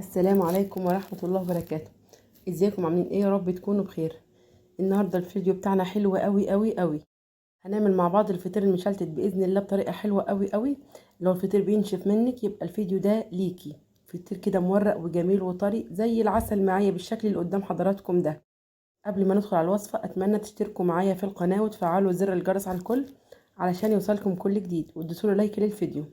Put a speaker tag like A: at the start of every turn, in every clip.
A: السلام عليكم ورحمة الله وبركاته. ازيكم عاملين ايه؟ يا رب تكونوا بخير. النهاردة الفيديو بتاعنا حلو قوي قوي قوي. هنعمل مع بعض الفطير المشلتت بإذن الله بطريقة حلوة قوي قوي. لو الفطير بينشف منك يبقى الفيديو ده ليكي. فطير كده مورق وجميل وطري زي العسل معايا بالشكل اللي قدام حضراتكم ده. قبل ما ندخل على الوصفة اتمنى تشتركوا معايا في القناة وتفعلوا زر الجرس على الكل علشان يوصلكم كل جديد، وتدوسوا like للفيديو.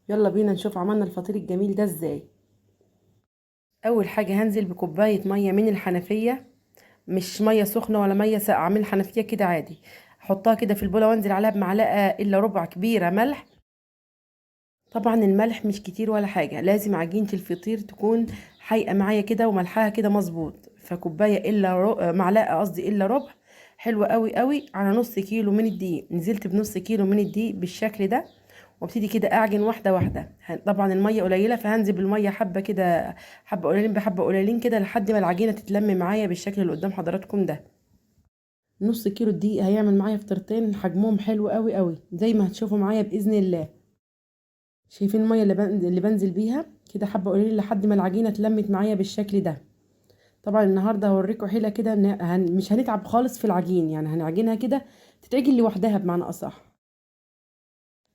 A: يلا بينا نشوف عملنا الفطير الجميل ده ازاي. اول حاجة هنزل بكوبايه مية من الحنفية، مش مية سخنة ولا مية ساقعه، من الحنفية كده عادي. احطها كده في البوله وانزل عليها بمعلقه الا ربع كبيرة ملح. طبعا الملح مش كتير ولا حاجة، لازم عجينه الفطير تكون حايقه معايا كده وملحها كده مظبوط. فكوبايه الا معلقه قصدي الا ربع، حلوة قوي قوي، على نص كيلو من الدقيق. نزلت بنص كيلو من الدقيق بالشكل ده، وابتدي كده اعجن واحدة واحدة. طبعا المية قليله فهنزل بالمية حبه كده، حبه قليلين بحبه قليلين كده لحد ما العجينة تتلم معايا بالشكل اللي قدام حضراتكم ده. نص كيلو الدقيق هيعمل معايا فطيرتين حجمهم حلو قوي قوي زي ما هتشوفوا معايا باذن الله. شايفين المية اللي بنزل بيها كده حبه قليلين لحد ما العجينة اتلمت معايا بالشكل ده. طبعا النهارده هوريكم حيله كده مش هنتعب خالص في العجين، يعني هنعجنها كده تتعجن لوحدها بمعنى اصح.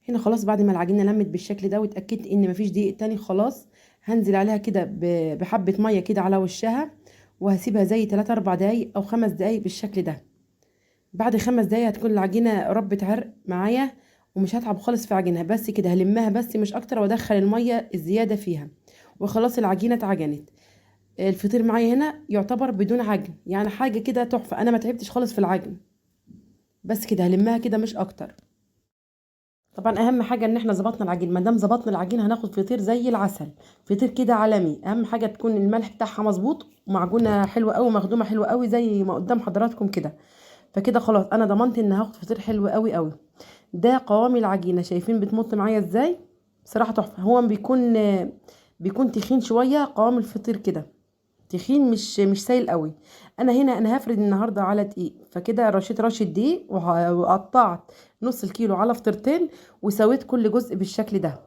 A: هنا خلاص بعد ما العجينة لمت بالشكل ده واتاكدت ان مفيش دقيق تاني، خلاص هنزل عليها كده بحبه مية كده على وشها، وهسيبها زي 3 4 دقايق او 5 دقايق بالشكل ده. بعد 5 دقايق هتكون العجينة ربت عرق معايا ومش هتعب خالص في عجينها، بس كده هلمها بس مش اكتر، وادخل المية الزيادة فيها، وخلاص العجينة اتعجنت. الفطير معايا هنا يعتبر بدون عجن، يعني حاجة كده تحفة، انا ما تعبتش خالص في العجن، بس كده هلمها كده مش اكتر. طبعا اهم حاجة ان احنا ظبطنا العجين، ما دام ظبطنا العجين هناخد فطير زي العسل، فطير كده عالمي. اهم حاجة تكون الملح بتاعها مظبوط ومعجونه حلوة قوي ومخدومه حلوة قوي زي ما قدام حضراتكم كده. فكده خلاص انا ضمنت ان هاخد فطير حلو قوي قوي. ده قوام العجينة، شايفين بتمط معايا ازاي؟ بصراحة تحفة. هو بيكون تخين شوية قوام الفطير كده، تخين مش سايل قوي. انا هنا هفرد النهارده على دقيق، فكده رشيت رشه دقيق وقطعت نص الكيلو على فطيرتين وسويت كل جزء بالشكل ده.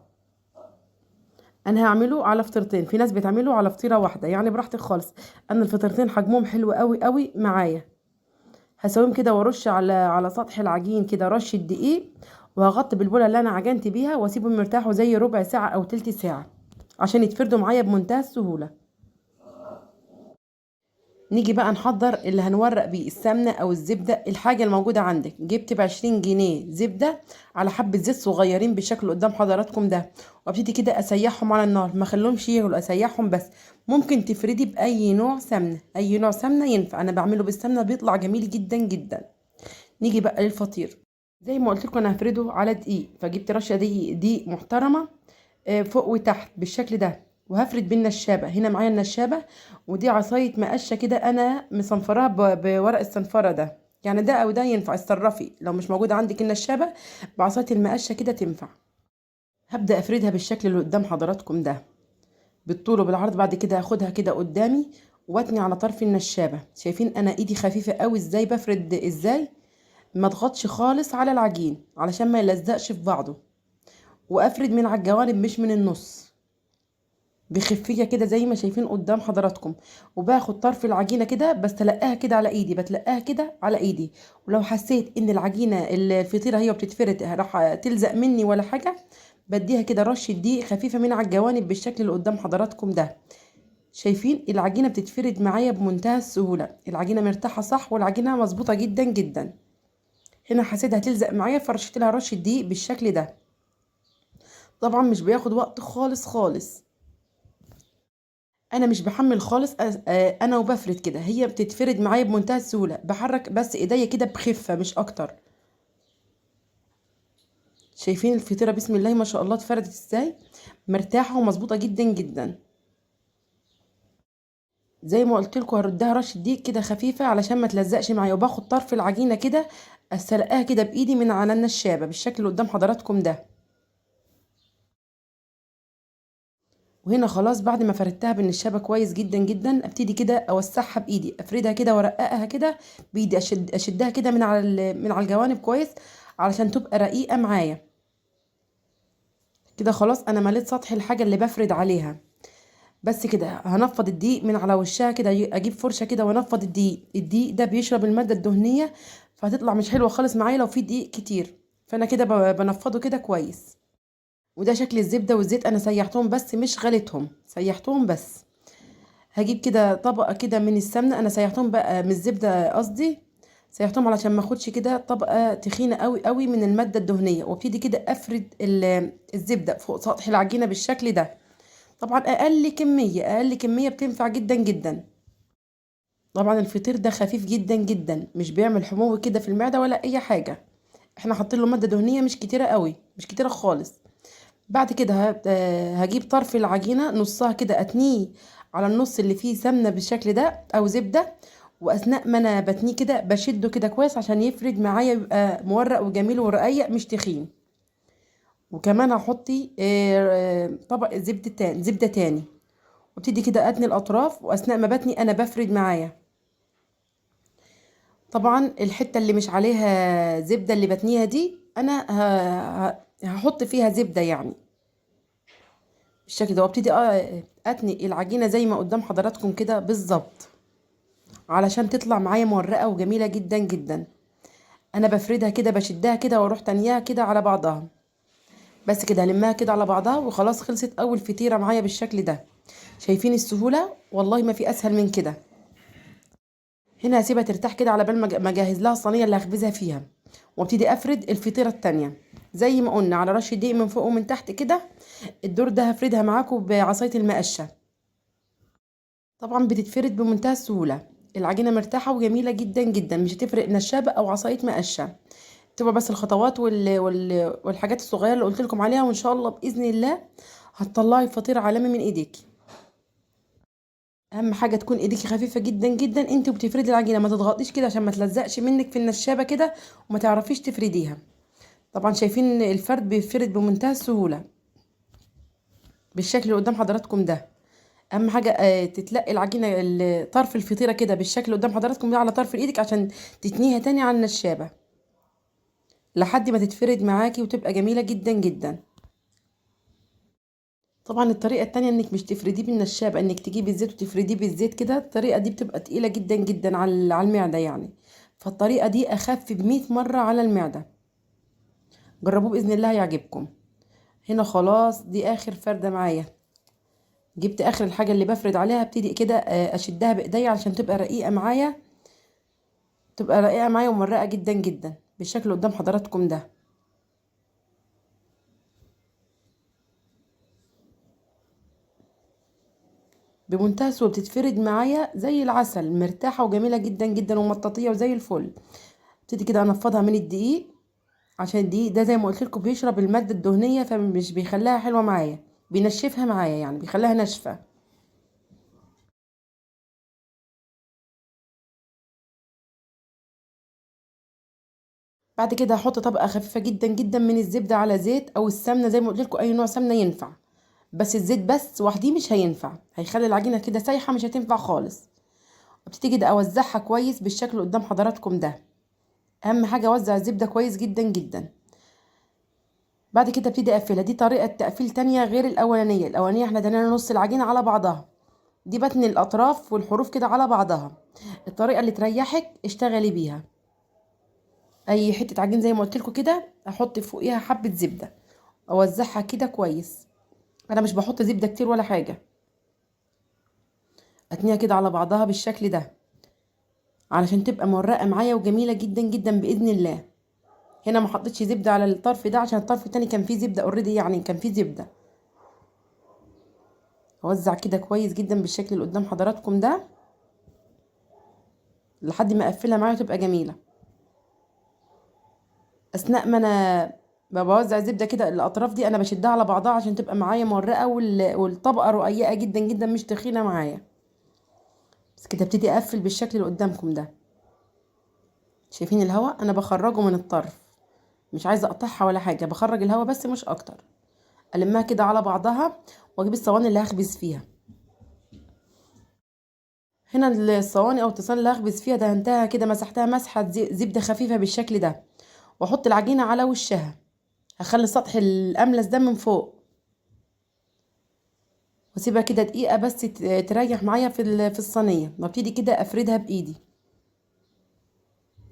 A: انا هعمله على فطيرتين، في ناس بتعمله على فطيره واحدة، يعني براحتك خالص. انا الفطيرتين حجمهم حلو قوي قوي معايا. هسويهم كده وارش على سطح العجين كده رشه دقيق، وهغطي بالبوله اللي انا عجنت بيها، واسيبهم يرتاحوا زي ربع ساعة او تلت ساعة عشان يتفردوا معايا بمنتهى السهولة. نيجي بقى نحضر اللي هنورق بيه السمنة او الزبدة، الحاجة الموجودة عندك. جبت ب20 جنيه زبدة على حبه زيت صغيرين بالشكل قدام حضراتكم ده، وابتدي كده اسيحهم على النار، ما اخليهمش يغلوا، اسيحهم بس. ممكن تفردي باي نوع سمنه، اي نوع سمنه ينفع، انا بعمله بالسمنه بيطلع جميل جدا جدا. نيجي بقى للفطير، زي ما قلت لكم انا هفرده على دقيق، فجبت رشه دقيق محترمه فوق وتحت بالشكل ده، وهفرد بالنشابه. هنا معايا النشابه، ودي عصاية مقشه كده انا مصنفراها بورق الصنفره ده، يعني ده او ده ينفع، اتصرفي لو مش موجودة عندك النشابه بعصاية المقشه كده تنفع. هبدا افردها بالشكل اللي قدام حضراتكم ده بالطول وبالعرض. بعد كده هاخدها كده قدامي واتني على طرف النشابه. شايفين انا ايدي خفيفة قوي ازاي بفرد ازاي، ما اضغطش خالص على العجين علشان ما يلزقش في بعضه، وافرد من على الجوانب مش من النص بخفيه كده زي ما شايفين قدام حضراتكم. وباخد طرف العجينة كده بستلقاها كده على ايدي، بتلقاها كده على ايدي. ولو حسيت ان العجينة الفطيره هي بتتفرد راح تلزق مني ولا حاجة، بديها كده رشه دقيق خفيفة من على الجوانب بالشكل اللي قدام حضراتكم ده. شايفين العجينة بتتفرد معايا بمنتهى السهولة، العجينة مرتاحة صح، والعجينه مظبوطة جدا جدا. هنا حسيتها هتلزق معايا فرشت لها رشه دقيق بالشكل ده. طبعا مش بياخد وقت خالص خالص، انا مش بحمل خالص، انا وبفرد كده هي بتتفرد معايا بمنتهى السهولة، بحرك بس ايديا كده بخفة مش اكتر. شايفين الفطيره بسم الله ما شاء الله اتفردت ازاي، مرتاحة ومظبوطه جدا جدا. زي ما قلت لكم هردها رشه دقيق كده خفيفة علشان ما تلزقش معايا، وباخد طرف العجينة كده استلقاها كده بايدي من على النشابه بالشكل اللي قدام حضراتكم ده. وهنا خلاص بعد ما فردتها بالنشابه كويس جدا جدا، ابتدي كده اوسعها بايدي، افردها كده وارققها كده بايدي، اشدها كده من على الجوانب كويس علشان تبقى رقيقه معايا كده. خلاص انا مليت سطح الحاجة اللي بفرد عليها. بس كده هنفض الدقيق من على وشها كده، اجيب فرشه كده وانفض الدقيق. الدقيق ده بيشرب المادة الدهنية، فهتطلع مش حلوة خالص معايا لو في دقيق كتير، فانا كده بنفضه كده كويس. وده شكل الزبدة والزيت، انا سيحتهم بس مش غليتهم، سيحتهم بس. هجيب كده طبقه كده من السمنة، انا سيحتهم بقى من الزبدة قصدي، سيحتهم علشان ما اخدش كده طبقه تخينة قوي قوي من المادة الدهنية. وابتدي كده افرد الزبدة فوق سطح العجينة بالشكل ده. طبعا اقل كمية بتنفع جدا جدا. طبعا الفطير ده خفيف جدا جدا، مش بيعمل حموضه كده في المعدة ولا اي حاجة، احنا حاطين له مادة دهنية مش كتيرة قوي، مش كتيرة خالص. بعد كده هجيب طرف العجينة نصها كده، اتنيه على النص اللي فيه سمنه بالشكل ده او زبدة، واثناء ما انا بتنيه كده بشده كده كويس عشان يفرد معايا، يبقى مورق وجميل ورقيق مش تخين. وكمان هحطي طبق زبدة تاني، زبدة تاني، وابتدي كده اتني الاطراف، واثناء ما بتني انا بفرد معايا. طبعا الحتة اللي مش عليها زبدة اللي بتنيها دي انا هحط فيها زبدة بالشكل ده. وابتدي اتني العجينة زي ما قدام حضراتكم كده بالظبط، علشان تطلع معايا مورقه وجميلة جدا جدا. انا بفردها كده، بشدها كده واروح تانيها كده على بعضها، بس كده هلمها كده على بعضها، وخلاص خلصت اول فطيره معايا بالشكل ده. شايفين السهولة؟ والله ما في اسهل من كده. هنا هسيبها ترتاح كده على بال ما اجهز لها الصينية اللي هخبزها فيها، وابتدي افرد الفطيره التانية زي ما قلنا على رش دقيق من فوق ومن تحت كده. الدور ده هفردها معاكم بعصاية المقشه، طبعا بتتفرد بمنتهى السهولة، العجينة مرتاحة وجميلة جدا جدا، مش هتفرق نشابه او عصاية مقشه. تبقى بس الخطوات والحاجات الصغيرة اللي قلت لكم عليها، وان شاء الله باذن الله هتطلعي فطير عالمي من ايديكي. اهم حاجة تكون ايديكي خفيفة جدا جدا انت وبتفردي العجينة، ما تضغطيش كده عشان ما تلزقش منك في النشابه كده وما تعرفيش تفرديها. طبعا شايفين الفرد بيفرد بمنتهى السهولة بالشكل اللي قدام حضراتكم ده. اهم حاجة تتلقي العجينة طرف الفطيره كده بالشكل اللي قدام حضراتكم ده على طرف ايدك عشان تتنيها تاني على النشابه لحد ما تتفرد معاكي وتبقى جميلة جدا جدا. طبعا الطريقة التانية انك مش تفرديه بالنشابه، انك تجيبي الزيت وتفرديه بالزيت كده، الطريقة دي بتبقى تقيلة جدا جدا على المعدة فالطريقه دي اخف ب100 مرة على المعدة. جربوه باذن الله هيعجبكم. هنا خلاص دي اخر فرده معايا، جبت اخر الحاجة اللي بفرد عليها، ابتدي كده اشدها بايديا علشان تبقى رقيقه معايا، تبقى رقيقه معايا ومرقه جدا جدا بالشكل قدام حضراتكم ده. بمنتهى السهولة بتتفرد معايا زي العسل، مرتاحة وجميلة جدا جدا ومطاطيه وزي الفل. ابتدي كده انفضها من الدقيق عشان الدقيق ده زي ما قلت لكم بيشرب المادة الدهنية، فمش بيخليها حلوة معايا، بينشفها معايا بيخليها ناشفة. بعد كده هحط طبقه خفيفة جدا جدا من الزبدة على زيت او السمنة، زي ما قلت لكم اي نوع سمنه ينفع، بس الزيت بس وحديه مش هينفع، هيخلي العجينة كده سايحه مش هتنفع خالص. ابتدي كده اوزعها كويس بالشكل اللي قدام حضراتكم ده. اهم حاجة اوزع الزبدة كويس جدا جدا. بعد كده ابتدي اقفلها. دي طريقه تقفيل تانية غير الاولانية. الاولانية احنا دهنا نص العجينة على بعضها، دي بتن الاطراف والحروف كده على بعضها. الطريقة اللي تريحك اشتغلي بيها. اي حتة عجين زي ما قلت لكم كده احط فوقيها حبه زبدة، اوزعها كده كويس. انا مش بحط زبدة كتير ولا حاجة، اتنيها كده على بعضها بالشكل ده علشان تبقى مورقه معايا وجميلة جدا جدا باذن الله. هنا ما حطيتش زبدة على الطرف ده عشان الطرف التاني كان فيه زبدة اوريدي، كان فيه زبدة. اوزع كده كويس جدا بالشكل اللي قدام حضراتكم ده لحد ما اقفلها معايا وتبقى جميلة. اثناء ما انا بوزع الزبدة كده الاطراف دي انا بشدها على بعضها عشان تبقى معايا مورقه والطبقة رقيقه جدا جدا مش تخينة معايا. بس كده ابتدي اقفل بالشكل اللي قدامكم ده. شايفين الهواء؟ انا بخرجه من الطرف، مش عايزه اقطعها ولا حاجة، بخرج الهواء بس مش اكتر. المها كده على بعضها واجيب الصواني اللي هخبز فيها. هنا الصواني او التصان اللي هخبز فيها دهنتها كده، مسحتها مسحه زبدة خفيفة بالشكل ده، واحط العجينة على وشها. هخلي سطح الاملس ده من فوق، واسيبها كده دقيقة بس تريح معايا في الصينية. وابتدي كده افردها بايدي.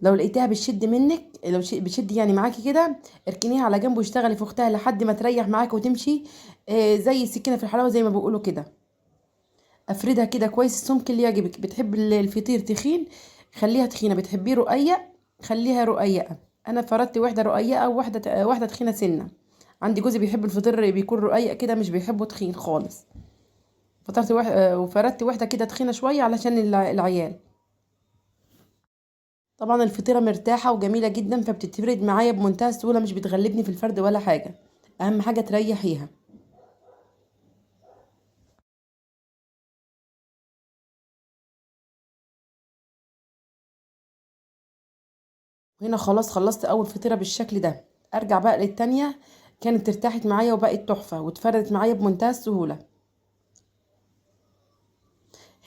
A: لو لقيتها بتشد منك، لو بتشد يعني معاكي كده، اركنيها على جنب واشتغلي في اختها لحد ما تريح معاكي وتمشي زي السكينة في الحلاوة زي ما بيقولوا كده. افردها كده كويس السمك اللي يعجبك. بتحب الفطير تخين خليها تخينة، بتحبيه رقيق خليها رقيقه. انا فردت واحدة رقيقه وواحدة تخينة سنة. عندي جوزي بيحب الفطير بيكون رقيق كده، مش بيحبه تخين خالص. فطرت وفردت واحدة كده تخينة شوية علشان العيال. طبعا الفطيره مرتاحة وجميلة جدا، فبتتفرد معايا بمنتهى السهولة، مش بتغلبني في الفرد ولا حاجة. اهم حاجة تريحيها. هنا خلاص خلصت اول فطيره بالشكل ده. ارجع بقى للتانية، كانت ارتاحت معايا وبقت تحفة واتفردت معايا بمنتهى السهولة.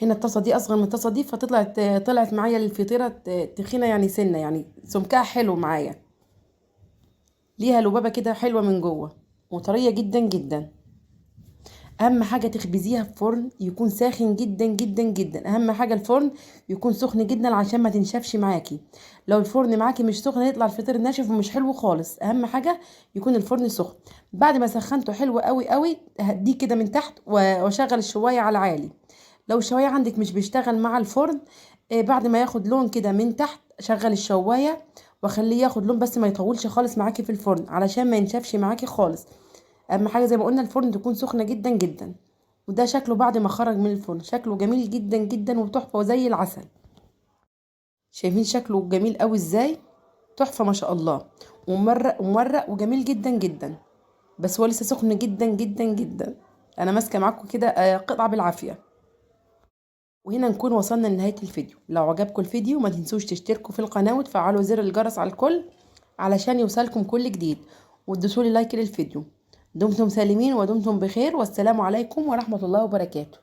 A: هنا الطاسه دي اصغر من الطاسه دي، فطلعت معايا الفطيره تخينة يعني سنة، يعني سمكها حلو معايا، ليها لبابه كده حلوة من جوه وطريه جدا جدا. اهم حاجة تخبزيها في فرن يكون ساخن جدا جدا جدا. اهم حاجة الفرن يكون سخن جدا عشان ما تنشفش معاكي. لو الفرن معاكي مش سخن هيطلع الفطير ناشف ومش حلو خالص. اهم حاجة يكون الفرن سخن. بعد ما سخنته حلو قوي قوي، هديه كده من تحت واشغل الشوايه على عالي. لو الشوايه عندك مش بيشتغل مع الفرن، بعد ما ياخد لون كده من تحت شغل الشوايه واخليه ياخد لون، بس ما يطولش خالص معاكي في الفرن علشان ما ينشفش معاكي خالص. اهم حاجة زي ما قلنا الفرن تكون سخنة جدا جدا. وده شكله بعد ما خرج من الفرن، شكله جميل جدا جدا وتحفه وزي العسل. شايفين شكله جميل قوي ازاي؟ تحفة ما شاء الله، ومرق ومورق وجميل جدا جدا. بس هو لسه سخن جدا جدا جدا. انا ماسكه معاكم كده قطعه بالعافية. وهنا نكون وصلنا لنهاية الفيديو. لو عجبكم الفيديو ما تنسوش تشتركوا في القناة وتفعلوا زر الجرس على الكل علشان يوصلكم كل جديد، وتدوسوا لي لايك للفيديو. دمتم سالمين ودمتم بخير، والسلام عليكم ورحمة الله وبركاته.